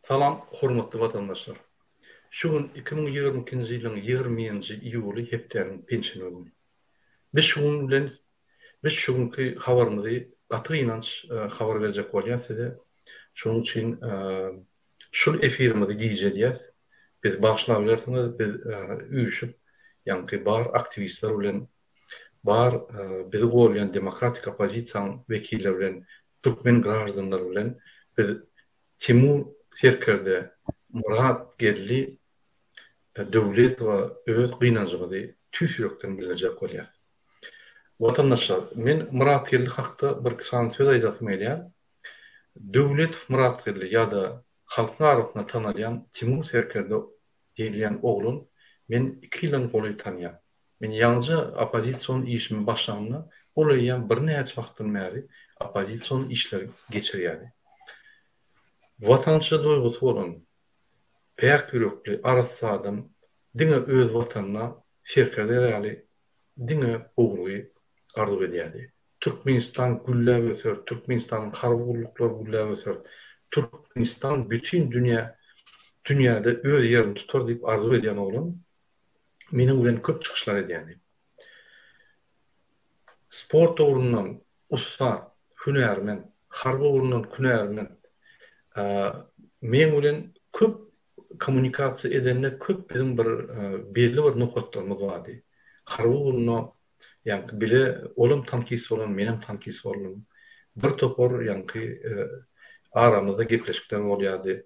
Salam hormatly watandaşlar. Şu gün 2022-nji ýylyň 21-nji iýuly hepdäniň penşenbe güni. Biz şu gün bilen biz şu günki habarymyzy gaty gynanç habar berjek bolýas size. Şonuň üçin şul efirimizi gijedýäs. Bizi bagyşlabilersiňiz biz üýşüp ýaňky bar aktiwistler bilen bar bizi golýan demokratik oppozisiýanyň wekilleri bilen türkmen graždanlary bilen biz Timur serkerde Myratgeldi Döwletowa öz gynanjymyzy tüýs ýürekden bildirjek bolýas. Watandaşlar, men Myratgeldi hakda birki sany söz aýdasym gelýär. Döwletow Myratgeldi ýa-da halkyň arasynda tanalýan Timur serkerde diýilýän oglan men iki ýyldan golaý tanýan. Men ýaňyja oppozision işime başlanymda ol eýýäm birnäçe wagtdan bäri oppozision işleri geçirýärdi. Watançy duýgusy bolan, päk ýürekli, arassa adam diňe öz watanyna serkerde ýaly diňe gowulygy arzuw edýärdi. Türkmenistan gülläp öser, Türkmenistanyň harby gulluklary gülläp öser, Türkmenistan bütin dünýä dünýäde öz ýerini tutar diýip arzuw edýän oglan meniň bilen köp çykyşlar edýärdi. Sport ugrundan ussat, hünärmen, harby ugrundan hünärmen. Meň bilen köp kommunikasiýa edende köp biziň bir belli bir nokatlarymyz bardy. Harby ugrunda ýaňky bile olam tankist bolan, menem tankist boldum. Bir topar ýaňky aramyzda gepleşikler bolýardy.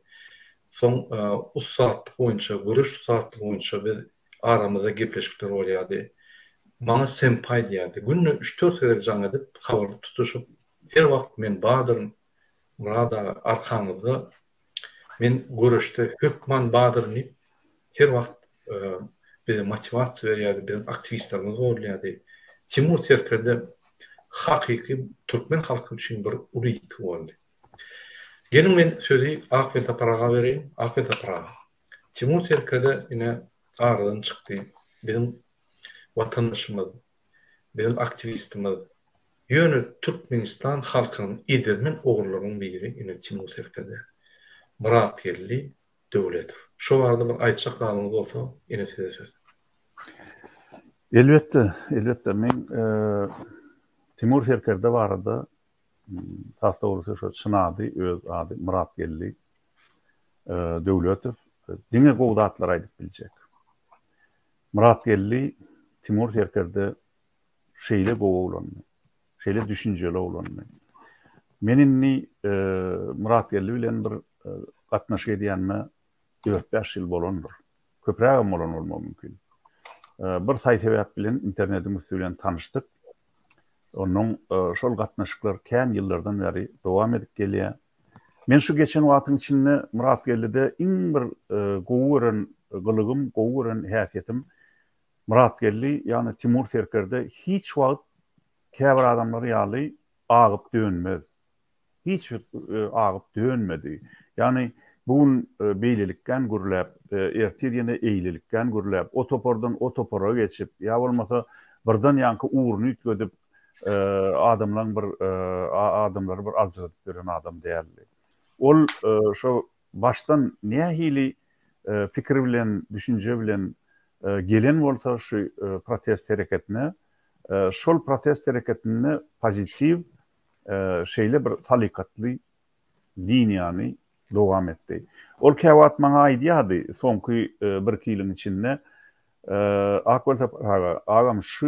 Soň ussatlyk boýunça, göreş ussatlygy boýunça biz aramyzda gepleşikler bolýardy. Maňa senpaý diýýärdi. Günde üç-dört gezek jaň edip, habar tutuşyp, her wagt men bardyryn, Myrat aga, arkaňyzda, men göreşde hökman bardyryn diýip, her wagt bize motiwasiýa berýärdi, biziň aktiwistlerimiz goldaýardy. Timur serkerde hakyky türkmen halky üçin bir uly ýitgi boldy. Geliň men sözi Akbel Sapar aga bereýin. Akbel Sapar aga, Timur serkerde ine aradan çykdy. Biziň watandaşymyz, biziň aktiwistimiz. Ýöne Türkmenistan halkynyň edermen ogullarynyň biri ine Timur serkerde. Myratgeldi Döwletow. Şo barada bir aýtjak zadyňyz bolsa ine size söz. Elbetde, elbetde. Men Timur serkerde barada Has dogrusy şo çyn ady, öz ady Myratgeldi Döwletow. Diňe gowy zatlar aýdyp biljek. Myratgeldi Timur serkerde şeýle gowy oglandy. Şeýle düşünjeli oglandy. Men indi Myratgeldi bilen bir gatnaşyk edýänime dört-bäş ýyl bolandyr. Köprägem bolan bolmagy mümkin. Bir saý-sebäp bilen internetiň üsti bilen tanyşdyk. Onnoň şol gatnaşyklar kän ýyllardan bäri dowam edip gelýär. Men şu geçen wagtyň içinde Myratgeldide iň bir gowy gören gylygym, gowy gören häsiýetim Myratgeldi, ýagny Timur serkerde hiç wagt käbir adamlar ýaly agyp dönmez. Hiç bir agyp dönmedi. Ýagny bu gün beýlelikgän gürläp, ertir ýene eýlelikgän gürläp, o topardan o topara geçip, ýa bolmasa birden ýaňky ugruny üýtgedip, adamlaň bir adamlary bir aljyradyp ýören adam däldi. Ol şo başdan nähili pikir bilen, düşünje bilen gelen bolsa şu protest hereketine, şol protest hereketinde pozitiw şeýle bir salykatly liniýany dowam etdi. Ol käwagt maňa aýdýardy, soňky birki ýylyň içinde, Ak Welsapar aga, agam şu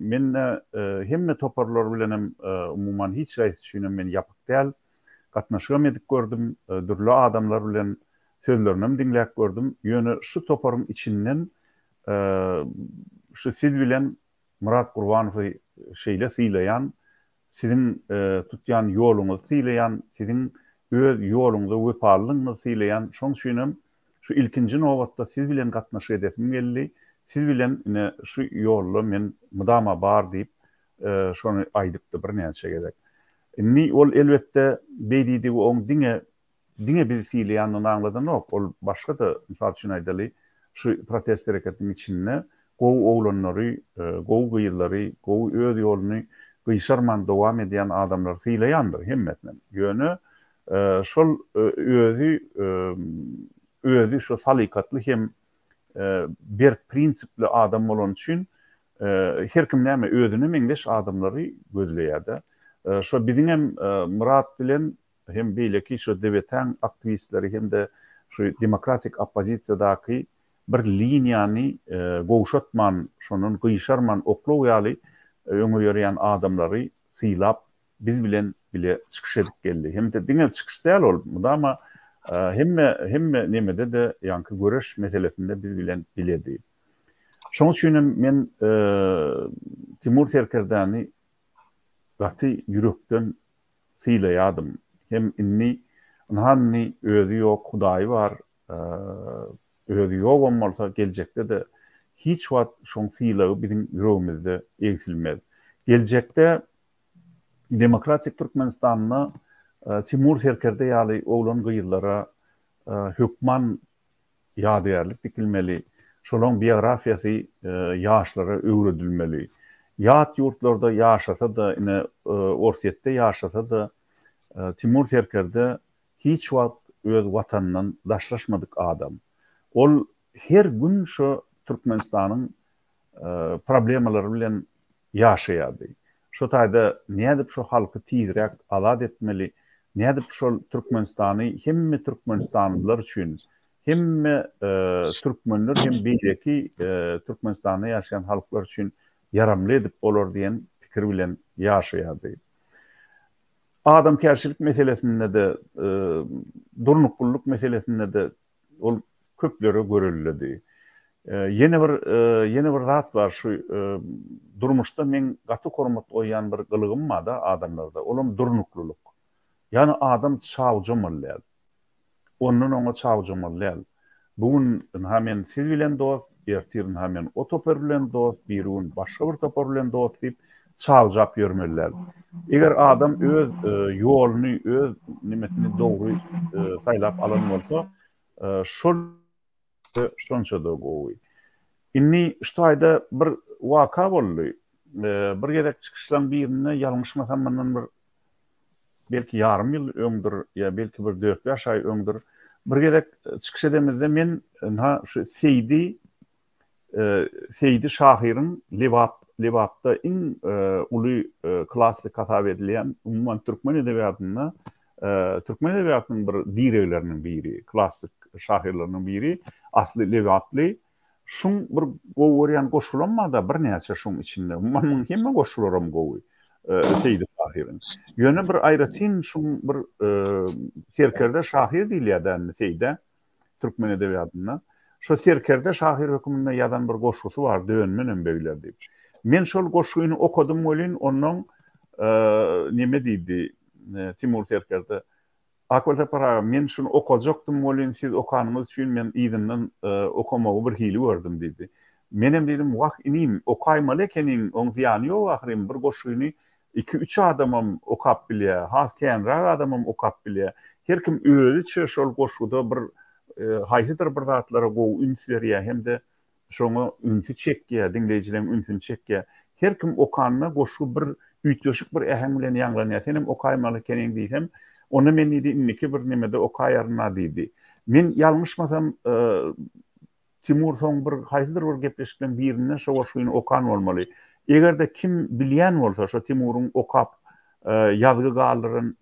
men-ä hemme toparlar bilenem umuman hiç haýsy üçinem men ýapyk däl. Gatnaşygam edip gördüm, dürli adamlar bilen sözlerinem diňläp gördüm. Ýöne şu toparyň içinden şu siz bilen Myrat Gurbanowy şeýle sylaýan, siziň tutýan ýoluňyzy sylaýan, siziň öz ýoluňyza wepalylygyňyzy sylaýan, şoň üçinem şu ilkinji nobatda siz bilen gatnaşyk edesim geldi, siz bilen ine şu ýolda men mydama bar diýip, şony aýdypdy birnäçe gezek. Indi ol elbetde beý diýdigi oň diňe diňe bizi sylaýanyny aňladanok, ol başga-da, mysal üçin aýdaly, şu protest hereketiniň içinde gowy oglanlary, gowy gyzlary, gowy öz ýoluny gyşarman dowam edýän adamlary sylaýandyr hemmesinem. Ýöne. Şol özi özi şo salykatly hem berk prinsipli adam bolany üçin her kim näme özüne meňzeş adamlary gözleýär-de. Şo biziňem Myrat bilen hem beýleki şo DWT-iň aktiwistleri hem-de şu demokratik oppozisiýadaky bir liniýany gowşatman, şondan gyşarman oklaw ýaly öňe ýörýän adamlary sylap biz bilen bile çykyş edip geldi. Hem-de diňe çykyş däl ol, mydama hemme hemme nemede-de ýaňky göreş meselesinde biz bilen biledi. Şoň üçin hem men Timur serkerdäni gaty ýürekden sylaýadym. Hem indi ynha indi özi ýok Hudaýy bar, özi ýogam bolsa geljekde-de hiç wagt şoň sylagy biziň ýüregimizde egsilmez. Geljekde Demokratik Türkmenistanda Timur serkerde ýaly oglan-gyzlara hökman ýadygärlik dikilmeli, şolaň biografiýasy ýaşlara öwredilmeli. Ýat ýurtlarda ýaşasa-da, ine, Orsýetde ýaşasa-da, Timur serkerde hiç wagt öz Watanyndan daşlaşmadyk adam. Ol her gün şo Türkmenistanyň problemalary bilen ýaşaýardy. Şo taýda nädip şo halky tizräk azat etmeli, nädip şol Türkmenistany hemme türkmenistanlylar üçin, hemme türkmenler hem beýleki Türkmenistanda ýaşaýan halklar üçin ýaramly edip bolar diýen pikir bilen ýaşaýardy. Adamkärçilik meselesinde-de, durnuklylyk meselesinde-de Ol köplere görelledi. Ýene bir ýene bir zat bar şu durmuşda meň gaty hormat goýýan bir gylygym barda adamlarda olam durnuklylyk. Ýagny adam çawjamaly däl. Ondan oňa çawjamaly däl. Bu gün ynha men siz bilen dost, ertir ynha men o topar bilen dost, birigün başga bir topar bilen dost diýip çawjap ýörmeli däl. Eger adam öz ýoluny, öz nimesini dogry saýlap alan bolsa, şol şonça-da gowy. Indi şu taýda bir waka boldy. Bir gezek çykyşlaryň birinde ýalňyşmasam mundan bir belki ýarym ýyl öňdür ýa belki bir dört-bäş aý öňdür. Bir gezek çykyş edemizde men ynha şu Seýdi Seýdi şahyryň Lebap Lebapda iň uly klassyk hasap edilýän, umuman türkmen edebiýatynda türkmen edebiýatynyň bir diregleriniň biri, klassyk şahyrlarynyň biri, asly lebaply. Şuň bir gowy görýän goşgulam bar-da birnäçe şuň içinde. Umuman muň hemme goşgularam gowy Seýdi şahyryň. Ýöne bir aýratyn şuň bir serkerde şahyr diýilýär-dä indi Seýdä. Türkmen edebiýatynda şo serkerde şahyr höküminde ýazan bir goşgusy bar, Dönmenem begler diýip. Men şol goşgyny okadym welin, onnoň neme diýdi Timur serkerde, Akgül Sapar aga, men şuny okajakdym welin, siz okanyňyz üçin men yzyndan okamagy birhili gördüm diýdi. Menem diýdim, Wah, inim, okaýmaly ekeniň, oň zyýany ýok ahyryn, bir goşgyny Iki-üç adamam okap bilýär, has känräk adamam okap bilýär. Her kim özüçe şol goşguda bir haýsydyr bir zatlara gowy üns berýär hem-de şoňa ünsi çekýär, diňleýjileriň ünsüni çekýär. Her kim okanda goşgy bir üýtgeşik bir äheň bilen ýaňlanýar. Senem okaýmaly ekeniň diýsem, onda men diýdi, indiki bir nemede okaýaryn-a diýdi. Men ýalňyşmasam, Timur soň bir haýsydyr bir gepleşikleň birinde şo goşgyny okan bolmaly. Eger-de kim bilýän bolsa, şo Timuryň okap ýazgy galdyran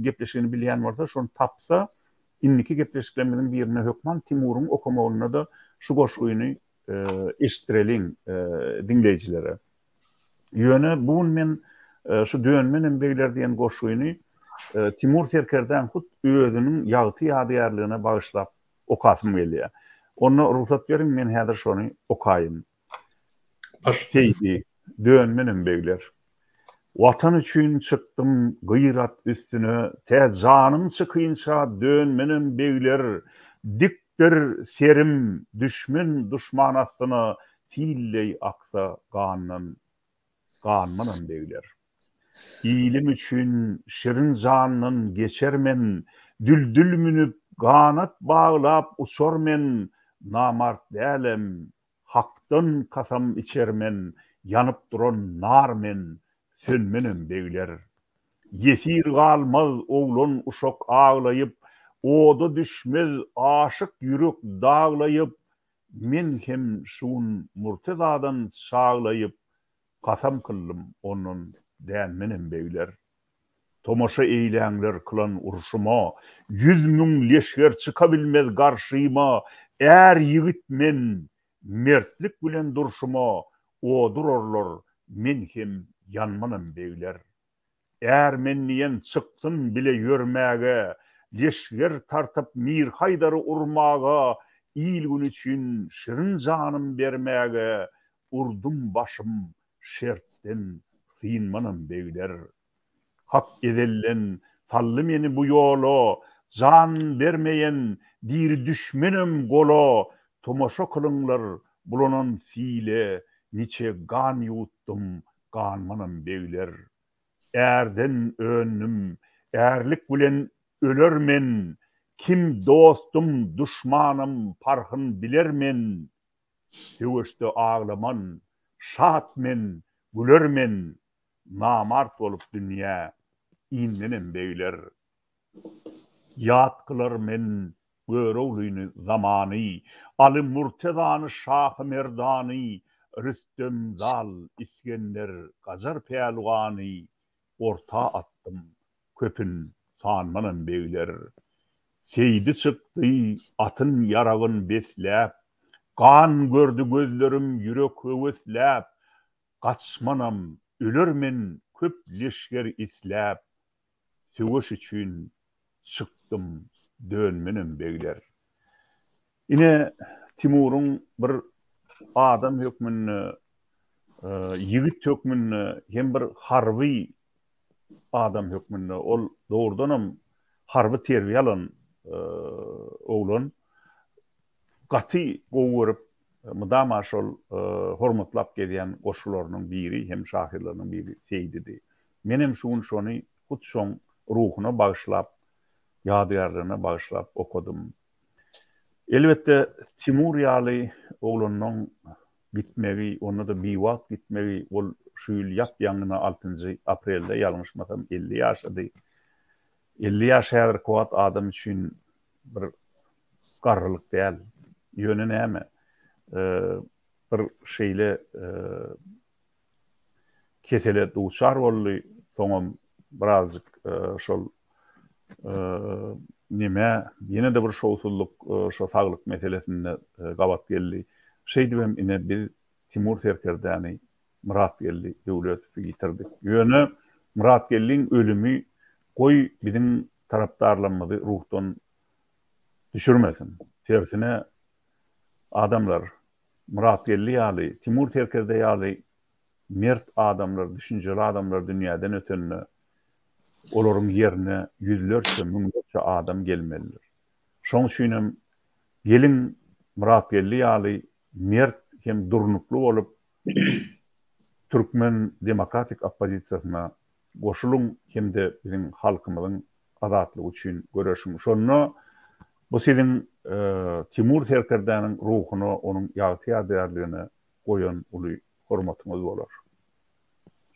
gepleşigini bilýän bolsa, şony tapsa, indiki gepleşiklerimiziň birinde hökman Timuryň okamagynda-da şu goşgyny eşitdireliň diňleýjilere. Ýöne bu gün men şu Dönmenem begler diýen goşgyny Timur serkerdäň hut özüniň ýagty ýadygärligine bagyşlap Okasym gelýär. Onda rugsat beriň, men häzir şony okaýyn. Seýdi, Dönmenem begler. Watan üçin çykdym gyrat üstüne, Tä janym çykynça dönmenem begler. Dikdir serim düşmen duşman astyna, Silleý aksa gandan ganmanam begler. Ilim üçin şirin jandan geçer men, Düldül münüp, ganat baglap uçar men, Namart dälem, Hakdan kasam içer men, Ýanyp duran nar men, sönmenem begler. Ýesir galmaz oglan-uşak aglaýyp, Oda düşmez aşyk ýürek daglaýyp, Men hem şu gün Murtezadan çaglaýyp, Kasam kyldym ondan dänmenem begler. Tomaşa eýläňler kylan urşuma, 100 000 leşger çyka bilmez garşyma, Är ýigit men, mertlik bilen durşuma, Od urarlar, men hem ýanmanam begler. Är men diýen çyksyn bile ýörmäge, Leşger tartyp Mir Haýdary urmaga, Il-gün üçin şirin janym bermäge, Urdum başym şertden synmanam begler. Hak ezelden saldy meni bu ýola, Jan bermeýen diri düşmenem gola, Tomaşa kylyňlar bulanan sile, Niçe gan ýuwutdym, ganmanam begler. Ärden öndüm, ärlik bilen öler men, Kim dostum, duşmanym parhyn biler men. Söweşde aglaman, şat men, güler men, Namart bolup dünýä indenem begler. Ýat kylar men Göroglyny, zamany, Aly Murtezany, Şahy Merdany, Rüstem Zal, Isgender, Gajar pälwany, Orta atdym, köpün sanmanam begler. Seýdi çykdy, atyn ýaragyn besläp, Gan gördi gözlerim ýürek höwesläp, Gaçmanam, öler men köp leşger isläp, Söweş üçin çykdym, dönmenem begler. Ine, Timuryň bir adam hökmünde, ýigit hökmünde hem bir harby adam hökmünde, ol dogrudanam harby terbiýe alan oglan, gaty gowy görüp, mydama şol hormatlap gezýän goşgularynyň biri hem şahyrlarynyň biri Seýdidi. Menem şu gün şony hut şoň ruhuna bagyşlap, ýadygärligine bagyşlap okadym. Elbetde, Timur ýaly oglanyň gitmegi, onda-da biwagt gitmegi, ol şu ýyl ýap-ýaňyna altynjy aprelde, ýalňyşmasam, 50 ýaşady. 50 ýaş häzirki wagt adam üçin bir garrylyk däl. Ýöne näme, bir şeýle kesele duçar boldy, soňam birazjyk şol neme, ýene-de bir şowsuzlyk şo saglyk meselesinde gabat geldi. Şeýdibem ine biz Timur serkerdäni, Myratgeldi Döwletowy ýitirdik. Ýöne Myratgeldiň ölümi goý biziň tarapdarlarymyzy ruhdan düşürmesin. Tersine adamlar Myratgeldi ýaly, Timur serkerde ýaly mert adamlar, düşünjeli adamlar dünýäden ötende, olaryň ýerine ýüzlerçe, müňlerçe adam gelmelidir. Şoň üçin hem geliň Myratgeldi ýaly mert hem durnukly bolup, türkmen demokratik oppozisiýasyna goşulyň hem-de biziň halkymyzyň azatlygy üçin göreşiň. Şonda bu siziň Timur serkerdäniň ruhuna, onuň ýagty ýadygärligine goýan uly hormatyňyz bolar.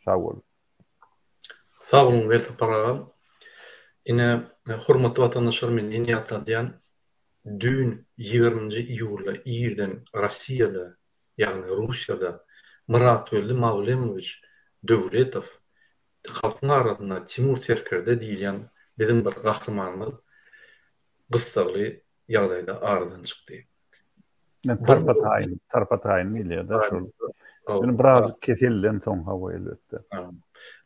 Sag boluň. Sag boluň Welsapar agam. Ine, hormatly watandaşlar men ýene ýatladýan, düýn ýigriminji iýulda irden Rossiýada, ýagny Russiýada Myratgeldi Mawlemowiç Döwletow Halkyň arasynda Timur serkerde diýilýän biziň bir gahrymanymyz gyssagly ýagdaýda aradan çykdy. Men tarpa taýyn, tarpa taýyn diýilýär-de şol. Ýöne birazjyk keselden soň hawa elbetde.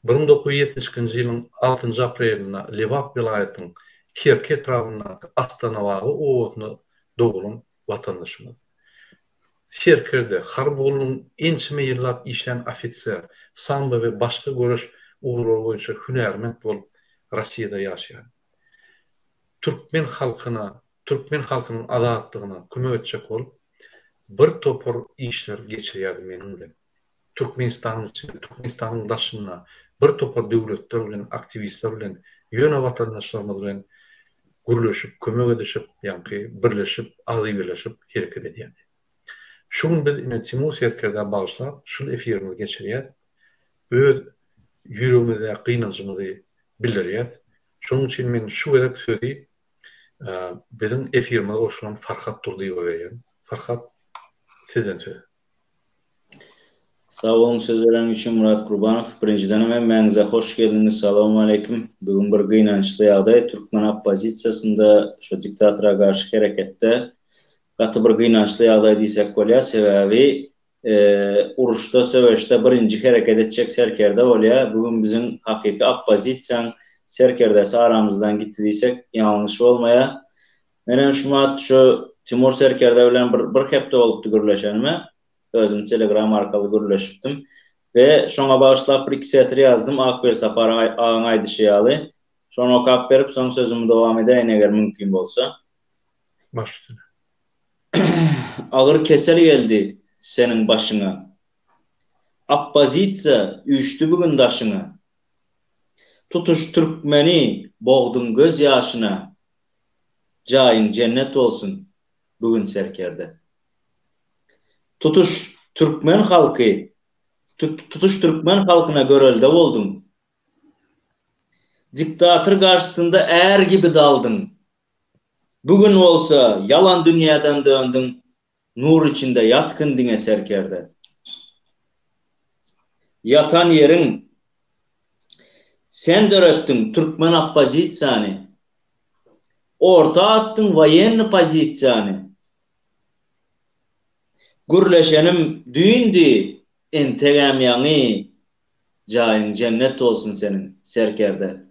1972-nji ýylyň altynjy aprelinde Lebap welaýatynyň Kerki etrabyndaky Astanababa obasynda doglan watandaşymyz. Serkerde, harby gullugyň ençeme ýyllap işlän ofiser, sambo we başga göreş ugurlary boýunça hünärment bolup Rossiýada ýaşaýar. Türkmen halkyna, türkmen halkynyň azatlygyna kömek etjek bolup, bir topar işler geçirýärdi meniň bilen. Türkmenistanyň içinde, Türkmenistanyň daşynda bir topar döwletler bilen, aktiwistler bilen, ýöne watandaşlarymyz bilen gürleşip, kömek edişip, ýaňky birleşip, agzybirleşip hereket edýärdi. Şu gün biz ine Timur serkerdä bagyşlap şul efirimizi geçirýäs. Öz ýüregimizdäki gynanjymyzy. bildirýäs. Şonuň üçin men şu gezek sözi biziň efirimize goşulan Farhat Durdyýewe berýän. Farhat, sizden söz. Sag boluň söz bereniň üçin Myrat Kurbanow. Birinjidenem hemmäňize hoş geldiňiz Salowmaleýkim. Bu gün bir gynançly ýagdaý türkmen oppozisiýasynda şu diktatora garşy hereketde gaty bir gynançly ýagdaý diýsek bolýar sebäbi uruşda söweşde birinji hereket etjek serkerde bolýar bu gün biziň hakyky oppozisiýaň serkerdesi aramyzdan gitdi diýsek ýalňyş bolmaýar. Menem şumat şu Timur serkerde bilen bir bir hepde bolupdy gürleşenime. Özüm telegram arkaly gürleşipdim. We şoňa bagyşlap bir iki setir ýazdym Ak Welsapar agaň aýdyşy ýaly. Şony okap berip soň sözümi dowam edäýin eger mümkin bolsa. Baş üstüne. Agyr kesel geldi seniň başyňa. Oppozisiýa üýşdi bu gün daşyňa. Tutuş türkmeni bogduň göz ýaşyna. Jaýyň jennet bolsun bu gün serkerde. Tutuş türkmen halky tutuş türkmen halkyna görelde bolduň. Diktator garşysynda är gibi daldyň. Bu gün bolsa ýalan dünýäden döndüň Nur içinde ýatgyn diňe serkerde. Ýatan ýeriň Sen döretdiň türkmen oppozisiýany. Orta atdyň woýenny pozisiýany. Gürleşenim düýndi, entegem ýaňy Jaýyň jennet bolsun seniň, serkerde.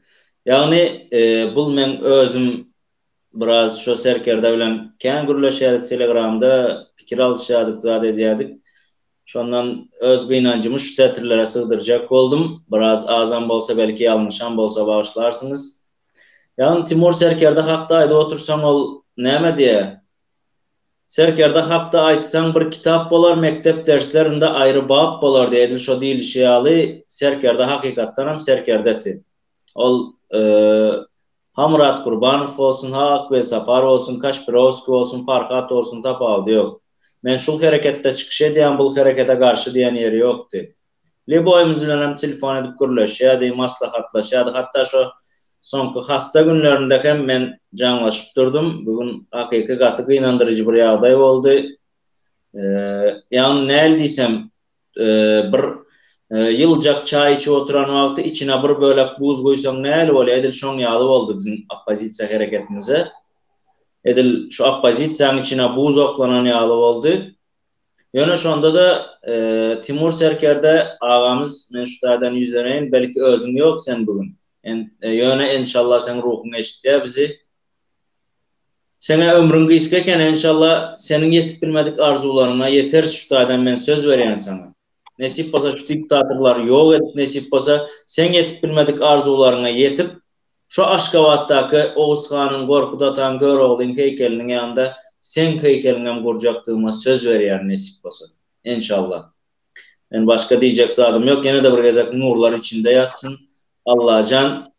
Ýagny, bul meň özüm Biraz şo serkerde bilen kän gürleşýärdik telegramda, pikir alyşýardyk, zat edýärdik. Şondan öz gynanjymy şu setirlere sygdyrjak boldum. Biraz azam bolsa belki ýalňyşam bolsa bagyşlarsyňyz. Ýagny Timur serkerde hakda aýdyp otursaň ol näme diýýär? Serkerde hakda aýtsaň bir kitap bolar, mekdep derslerinde aýry bap bolar diýýär. Edil şo diýlişi ýaly serkerde hakykatdanam serkerdeti. Ol Ha Myrat Gurbanow bolsun, ha Akbel Sapar bolsun, Kaşpirowskiý bolsun, Farhat bolsun tapawudy ýok. Men şul hereketde çykyş edýän, bul herekete garşy diýen ýeri ýokdy. Lýuboýymyz bilenem telefon edip gürleşýärdi, maslahatlaşýardy, hatda şo soňky hasta günlerinde hem men jaňlaşyp durdum. Bu gün hakyky gaty gynandyryjy bir ýagdaý boldy. Ýagny näl diýsem, Bir ýyljak çaý içip oturan wagty içine bir bölek buz guýsaň nähili bolýar, edil şoň ýaly boldy biziň oppozisiýa hereketimize. Edil şu oppozisiýaň içine buz oklanan ýaly boldy. Ýöne şonda-da Timur serkerde agamyz men şu taýdan ýüzleneýin, belki özüň ýok sen bu gün. Ýöne enşalla seň ruhuň eşitýär bizi. Seňä ömrüň gysga eken enşalla seniň ýetip bilmedik arzuwlaryňa ýeteris şu taýdan men söz berýän saňa. Nesip bolsa şu diktatorlary ýok edip nesip bolsa seň ýetip bilmedik arzuwlaryňa ýetip şo Aşgabatdaky Oguz hanyň Gorkut ataň Göroglyň heýkeliniň ýanynda seň heýkeliňem gurjakdygyma söz berýän nesip bolsa. Enşalla. Men başga diýjek zadym ýok ýene-de bir gezek nurlar içinde ýatsyn Allajan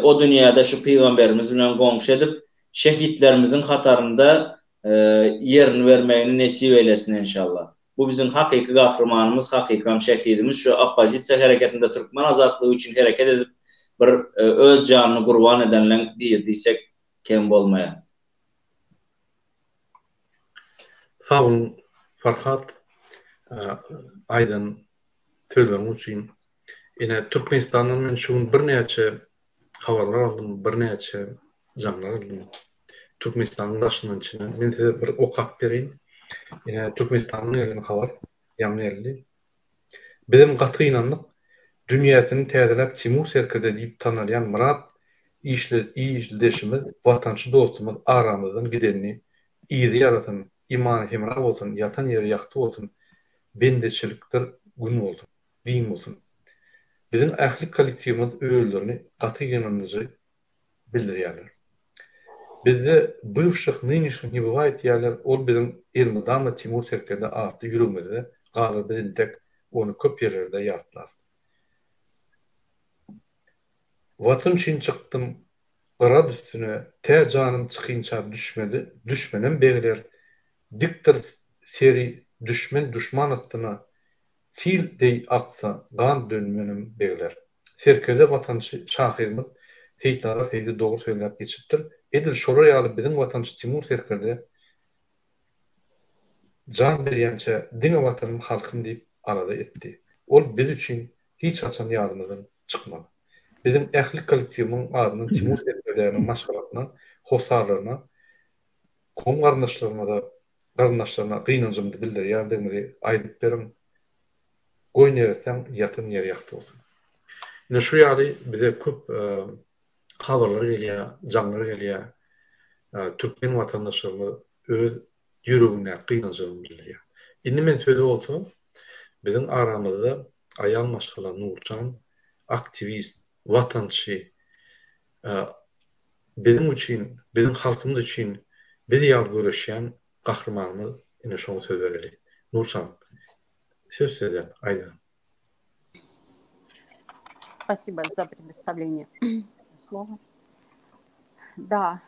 o dünýäde şu pygamberimiz bilen goňşy edip, şehitlerimiziň hatarynda ýerini bermegini nesip eýlesin enşalla. Bu biziň hakyky gahrymanymyz, hakykam şehidimiz şu oppozisiýa hereketinde türkmen azatlygy üçin hereket edip bir öz janyny gurban edenleň biri diýsek kem bolmaýar. Sag boluň Farhat aýdan sözleriň üçin. Ine, Türkmenistandan men şu gün birnäçe habarlar aldym, birnäçe jaňlar aldym. Türkmenistanyň daşyndan içinden. Men size bir okap bereýin. Ine, Türkmenistandan gelen habar, ýaňy geldi. Bizem gaty gynandyk. Dünýäsini täzeläp Timur serkerde diýip tanalýan Myrat ildeşimiz, watançy dostumyz aramyzdan gidenini yzy ýarasyn, imany hemra bolsun, ýatan ýeri ýagty bolsun, bendeçilikdir gün bolsun. Giň bolsun. Biziň ähli kollektiwimiz özlerini gaty gynandyjy bildirýärler. Bizde bywşih nynişnih ne bywaýet diýýärler, ol biziň elmydama Timur serkerde atly ýüregimizde galar biz intek ony köp ýerlerde ýatlarys. Watan üçin çykdym gyrat üstüne tä janym çykynça düşmedi düşmenem begler dikdir seri düşmen duşman astyna Sil deý aksa gan dönmenem begler. Serkerde watançy şahyrymyz Seýitnazar Seýdi dogry sözläp geçipdir. Edil şolar ýaly biziň watançy Timur serkerde jan berýänçä diňe watanym halkym diýip alada etdi. Ol biz üçin hiç haçan ýadymyzdan çykmaz. Biziň ähli kollektiwimiň adyndan Timur serkerdäniň maşgalasyna, hossarlaryna, kowum-garyndaşlarymyza, garyndaşlaryna gynanjymyzy bildirýändigimizi aýdyp beriň. Goý neressäň ýatan ýeri ýagty bolsun. Ine şu ýaly bize köp habarlar gelýär, jaňlar gelýär. Türkmen watandaşlarymyz öz ýüregindäki gynanjyny bildirýär. Indi men sözi bolsa biziň aramyzda aýal maşgala Nurjan aktiwist, watançy, biziň üçin, biziň halkymyz üçin biz ýaly göreşýän gahrymanymyz ine şoňa söz bereli. Nurjan, söz sizde, aýdyň. Спасибо за предоставление слова. Да,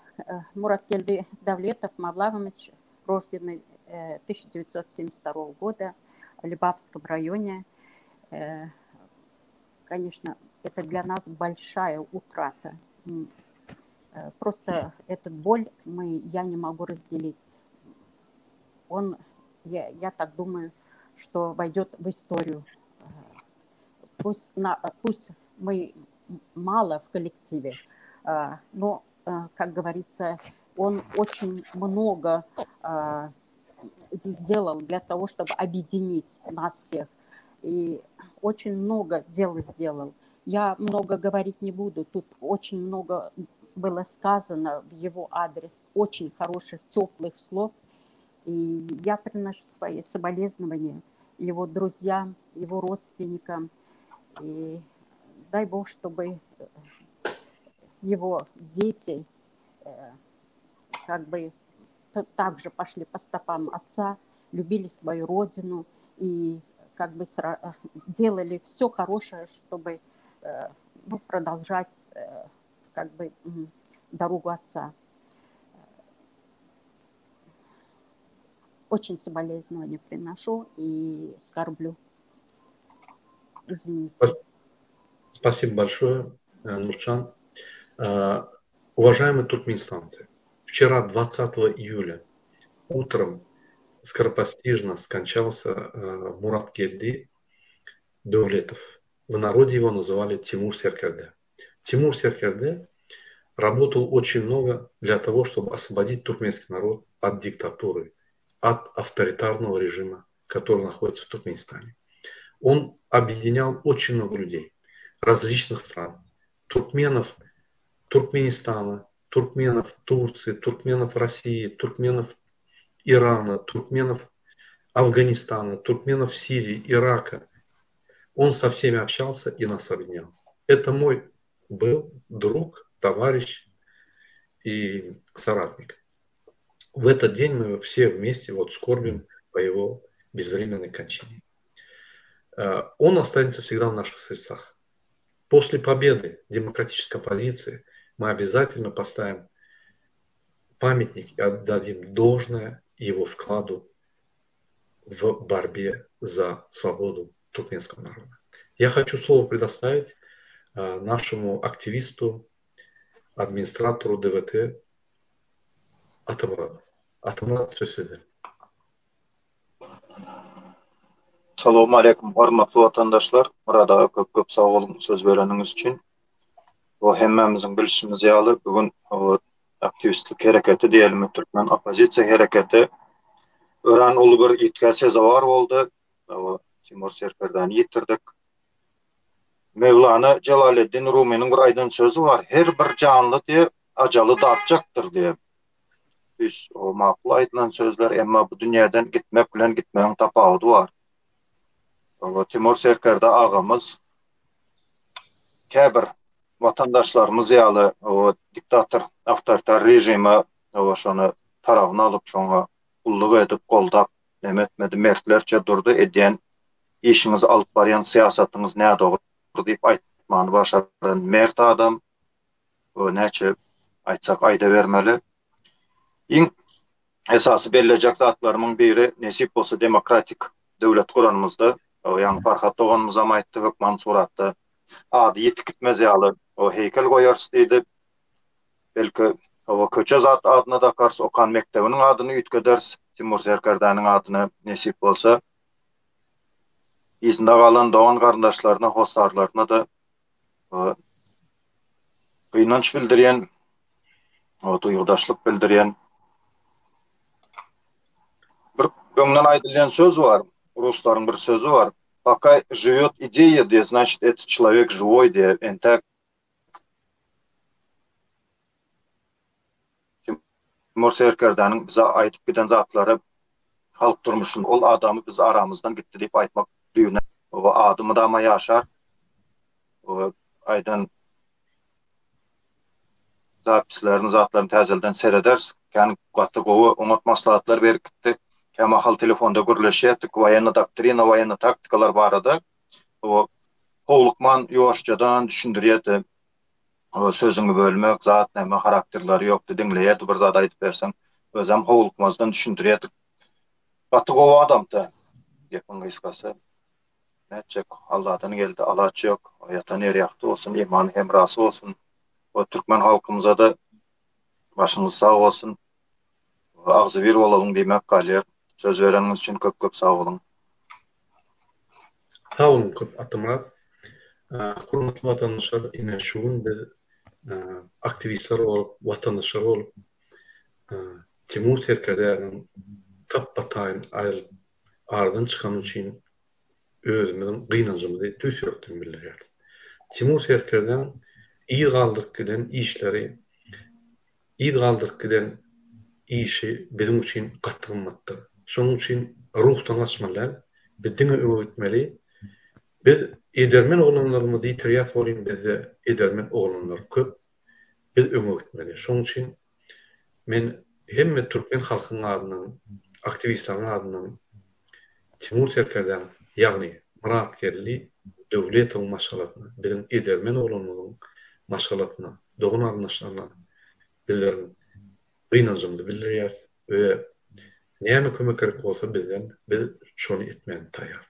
Мураткельды Давлетов Мавлавович, рожденный 1972 года в Либавском районе. Конечно, это для нас большая утрата. Просто этот боль мы, я не могу разделить. Он, я, я так думаю, что войдет в историю. Пусть, на, пусть мы мало в коллективе, но, как говорится, он очень много сделал для того, чтобы объединить нас всех. И очень много дел сделал. Я много говорить не буду. Тут очень много было сказано в его адрес, очень хороших, теплых слов. И я приношу свои соболезнования его друзьям, его родственникам. И дай Бог, чтобы его дети как бы также пошли по стопам отца, любили свою родину и как бы делали все хорошее, чтобы ну, продолжать как бы дорогу отца. Очень соболезнования приношу и скорблю. Извините. Спасибо большое, Нурчан. Уважаемые туркменистанцы, вчера, 20 июля, утром скоропостижно скончался Мурат Кельди Довлетов. В народе его называли Тимур Серкерде. Тимур Серкерде работал очень много для того, чтобы освободить туркменский народ от диктатуры, от авторитарного режима, который находится в Туркменистане. Он объединял очень много людей различных стран. Туркменов Туркменистана, туркменов Турции, туркменов России, туркменов Ирана, туркменов Афганистана, туркменов Сирии, Ирака. Он со всеми общался и нас объединял. Это мой был друг, товарищ и соратник. В этот день мы все вместе вот скорбим по его безвременной кончине. Он останется всегда в наших сердцах. После победы демократической оппозиции мы обязательно поставим памятник и отдадим должное его вкладу в борьбе за свободу туркменского народа. Я хочу слово предоставить нашему активисту, администратору ДВТ Атамурату. Атамурат, söz sizde. Salowmaleýkim hormatly watandaşlar. Myrat aga köp köp sag boluň söz bereniňiz üçin. Bu hemmämiziň bilşimiz ýaly bu gün aktiwistlik hereketi diýelimi türkmen oppozisiýa hereketi örän uly bir ýitgä sezewar boldy. Timur serkerdäni ýitirdik. Mewlana Jelaleddin Rumynyň bir aýdan sözi bar, Her bir janly diýe ajaly datjakdyr diýe. Tüýs o makul aýdylan sözler, emma bu dünýäden gitmek bilen gitmegiň tapawudy bar. Oba Timur serkerde agamyz käbir watandaşlarymyz ýaly o diktator awtoritar režime oba şony tarabyny alyp şoňa gulluk edip goldap neme etmedi mertlerçe durdy edýän işiňiz alyp barýan syýasatyňyz nädogry diýip aýtmany başaran mert adam o näçe aýtsak aýdabermeli. Iň esasy bellejek zatlarymyň biri nesip bolsa demokratik döwlet guranymyzda ýaňy Farhat doganymyzam aýtdy hökman suratda. ady ýitip gitmez ýaly o heýkel goýarys diýdi. Belki o köçe zat adyna dakarys, okan mekdebiniň adyny üýtgederis, Timur Serkerdäniň adyna nesip bolsa. Yzynda galan dogan-garyndaşlaryna, hossarlaryna-da gynanç bildirýän, duýgudaşlyk bildirýän. Bir öňden aýdylýan söz bar, ruslaryň bir sözi bar. Poka žiwet ideýa diýe, znaçit eto çlowek žiwoý diýe, entäk Timur serkerdäniň bize aýdyp giden zatlary halk durmuşynda ol adamy biz aramyzdan gitdi diýip aýtmak düýbünden o ady mydama ýaşar. O aýdan zapislerini zatlaryny täzelden serederis. Kän gaty gowy oňat maslahatlar berip gitdi. Kämahal telefonda gürleşýärdik woýenna doktrina, woýenna taktikalar barada. O howlukman ýuwaşjadan düşündirýärdi. O sözüňi bölmek, zat näme harakterleri ýokdy, diňleýärdi bir zat aýdyp berseň, özem howlukmazdan düşündirýärdi. Gaty gowy adamdy. Gepiň gysgasy. Nätjek, Alladan geldi, alaç ýok. Ýatan ýeri ýagty bolsun, imany hemrasy bolsun. We türkmen halkymyza-da başyňyz sag bolsun. Agzybir bolalyň diýmek galýar. Söz bereniňiz üçin köp-köp sag boluň. Sag boluň köp Atamyrat. Hormatly watandaşlar, ine şu gün biz aktiwistler bolup, watandaşlar bolup Timur serkerdäniň tapba-taýyn aýrylyp aradan çykany üçin özümiziň gynanjymyzy tüýs ýürekden bildirýäris. Timur serkerdäň yz galdyryp giden işleri Yz galdyryp giden işi biziň üçin gaty gymmatdyr. Şonuň üçin ruhdan gaçmaly däl. Biz diňe öňe gitmeli. Biz edermen oglanlarymyzy ýitirýäs welin bizde edermen oglanlar köp. Biz öňe gitmeli. Şonuň üçin men hemme türkmen halkynyň adyndan, aktiwistleriň adyndan Timur serkerdäň, ýagny Myratgeldi Döwletowyň maşgalasyna, biziň edermen oglanymyzyň maşgalasyna, dogan-garyndaşlaryna bizleriň gynanjymyzy bildirýäris we näme kömek gerek bolsa bizden, biz şony etmäne taýýar.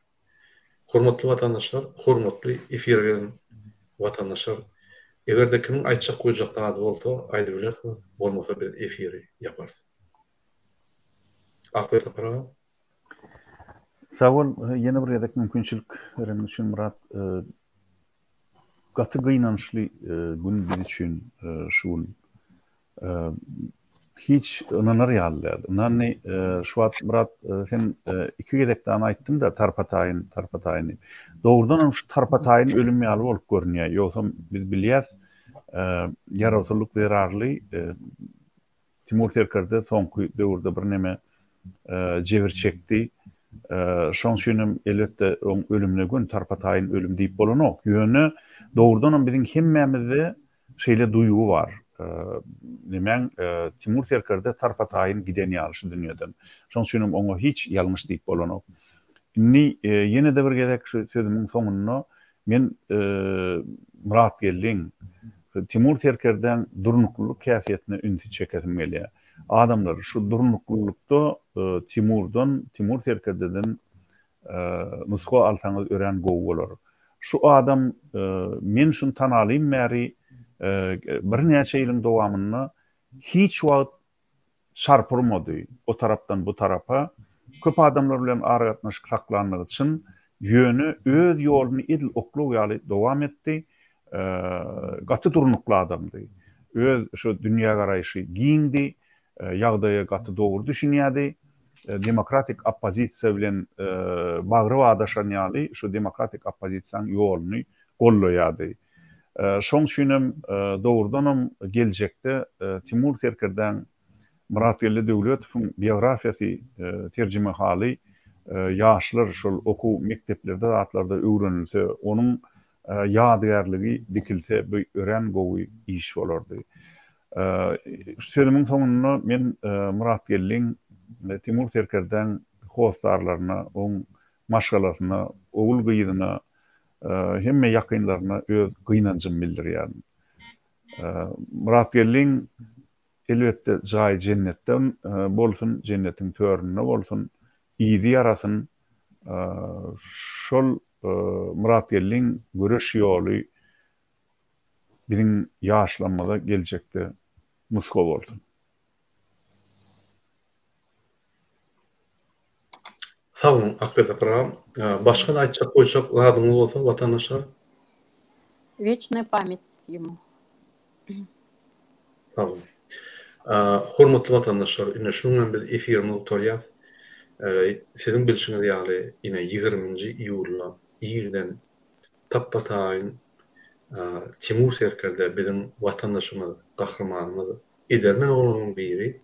Hormatly watandaşlar, hormatly efire gelen watandaşlar, eger-de kimiň aýtjak goýjak zady bolsa aýdybilersiňiz, bolmasa biz efiri ýaparys. Akberdi Sapar aga. Sag bol, ýene bir gezek mümkinçilik bereniň üçin Myrat. Gaty gynançly gün biz üçin şu gün. Hiç ynanar ýaly däl. Ynanny şu wagt Myrat sen iki gezek dany aýtdyň-da tarpa-taýyn, tarpa-taýyn diýip. Dogrudanam şu tarpa-taýyn ölüm ýaly bolup görünýär. Ýogsam biz bilýäs, ýarawsyzlyk zerarly Timur serkerde soňky döwürde birneme jebir çekdi. Şoň üçin hem, elbetde, oň ölümine göni tarpa-taýyn ölüm diýip bolanok. Ýöne, dogrudanam biziň hemmämizde şeýle duýgy bar. Nemäň, Timur serkerde tarpa-taýyn giden ýaly şu dünýeden. Şoň üçin hem oňa hiç ýalňyş diýip bolanok. Indi ýene-de bir gezek şu sözümiň soňunda Men Myratgeldiň, Timur serkerdäň durnuklylyk häsiýetine ünsi çekesim gelýär. Adamlar, şu durnuklylykda Timurdan, Timur serkerdeden nusga alsaňyz örän gowy bolar. Şu adam, men şuny tanalym bäri birnäçe ýylyň dowamynda hiç wagt çarp urmady o tarapdan bu tarapa. Köp adamlar bilen aragatnaşyk saklandygy çyn, ýöne öz ýoluny edil oklaw ýaly dowam etdi. Gaty durnukly adamdy. Öz şu dünýägaraýşy giňdi, ýagdaýa gaty dogry düşünýärdi. Demokratik oppozisiýa bilen bagry badaşan ýaly şu demokratik oppozisiýanyň ýoluny gollaýardy. Şoň üçinem, dogrudanam, geljekde Timur serkerdäň, Myratgeldi Döwletowyň biografiýasy, terjimehaly ýaşlar şol okuw mekdeplerde zatlarda öwrenilse, onuň ýadygärligi dikilse bu örän gowy iş bolardy. Sözümiň soňunda men Myratgeldiň, Timur serkerdäň hossarlaryna, oň maşgalasyna, ogul-gyzyna, Hemme ýakynlaryna öz gynanjymy bildirýärin. Myratgeldiň elbetde jaýy jennetde bolsun, jennetiň töründe bolsun, yzy ýarasyn. Şol. Myratgeldiň göreş ýoly biziň ýaşlarymyza geljekde nusga bolsun. Sag boluň Akbek Sapar agam. Başga-da aýtjak goýjak zadyňyz bolsa watandaşlar. Weçnaýa pamýat ýemu. Sag boluň. Hormatly watandaşlar, ine şunuň bilen biz efirimizi gutarýas. Siziň bilşiňiz ýaly, ine ýigriminji iýulda irden tapba-taýyn Timur serkerde biziň watandaşymyz, gahrymanymyz, edermen oglanlaryň biri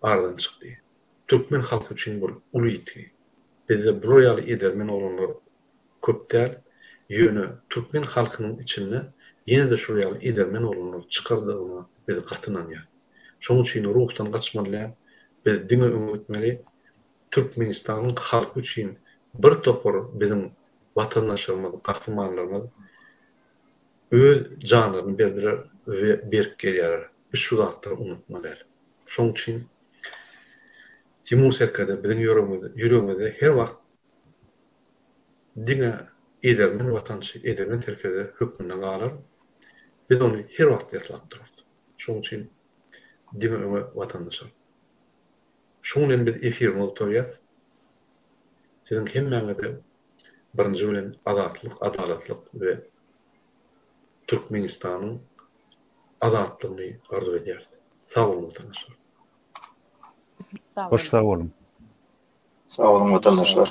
aradan çykdy. Türkmen halky üçin bir uly ýitgi. Bizde bular ýaly edermen oglanlar köp däl. Ýöne türkmen halkynyň içinde ýene-de şular ýaly edermen oglanlar çykardygyna biz gaty ynanýas. Şonuň üçin ruhdan gaçmaly däl. Biz diňe öňe gitmeli. Türkmenistanyň halky üçin bir topar biziň watandaşlarymyz, gahrymanlarymyz öz janlaryny berdiler we berip gelýärler. Biz şu zatlary unutmaly däl. Şonuň üçin Timur serkerde biziň ýüregimizde her wagt diňe edermen watançy, edermen serkerde hökmünde galar. Biz ony her wagt ýatlap durarys. Şonuň üçin diňe öňe watandaşlar. Şuň bilen biz efirimizi gutarýas. Siziň hemmäňize birinji bilen azatlyk, adalatlyk we Türkmenistanyň azatlygyny arzuw edýäris. Sag boluň watandaşlar. Hoş sag boluň. Sag boluň watandaşlar.